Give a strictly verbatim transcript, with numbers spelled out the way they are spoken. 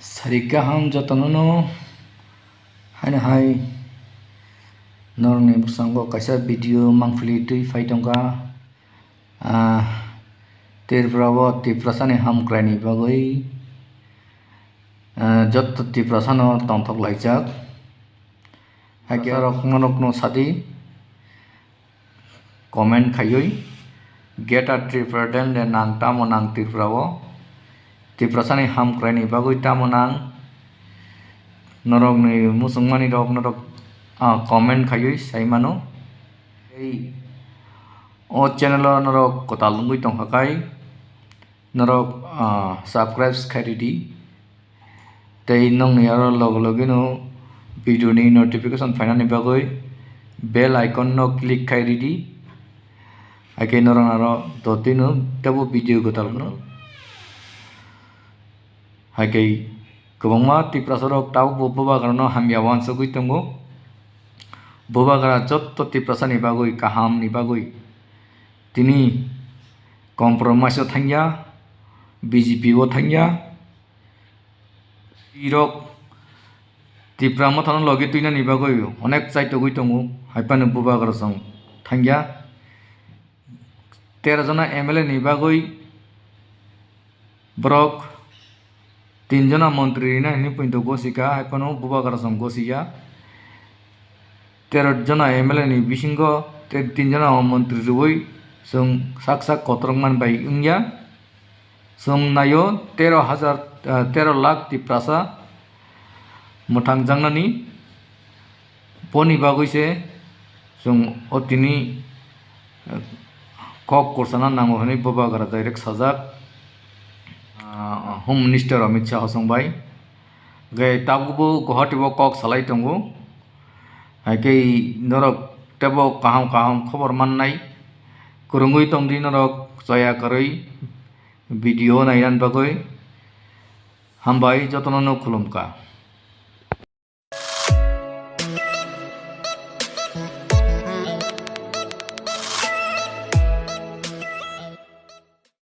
Sari kaham jotono no haino hai norokni bwskango kaisa video mangpili twi phai tongkha. Ah, Tripura o Tiprasani hamkraini bagwi, ah, jotto Tiprasano tongthok laijak. Haikhe norok norokno sadi comment khaiwi, Greater Tripura den de nang tamo nang Tripura o? Tiprasani hamkraini bagwi tamo nang? Norokni muchungmani rok norok, ah, comment khaiwi sai mano. Ei, o channel o norok kwtal wngwi tongkha khai, norok, ah, subscribe khai ridi. Tei nokni aro loge loge no video ni notification phainani bagwi bell icon no click khai ridi. Haikhe norok aro dotino tebo video kwtal no. Haikhe kwbangma Tiprasa rok tabukbo bubagra no hamya uansugwi tongo. Bubagra jotto Tiprasa ni bagwi, kaham ni bagwi tini compromise o thangya, B J P o thangya. Irok Tipra Mothano logi twinani bagwi onek chaitogwi tongo, haiphano bubagra song thangya. Tero jona M L A ni bagwi borok tin jona montri rina hinwi poito gosika, haiphano bubagra song gosiya. Tero jona M L A ni bisingo tei tin jona montri rwui chwng sak sak kotorok man bai wngya. Chwng naio tero hajar, ah, tero lakh Tiprasa mwthangjaknani. Boni bagwi se chwng o tini, ah, kok korsana nango hwnwi bubagra direct sajak, ah, Home Minister Amit Shah chongbai. Hwnkhe tabukbo Guwahati o kok salai tongo. Haikhe norok tebo kaham kaham khobor mannai. Kwrwngwi tongdi norok chaya kwrwi video nainani bagwi. Hambai jotono no khulumkha.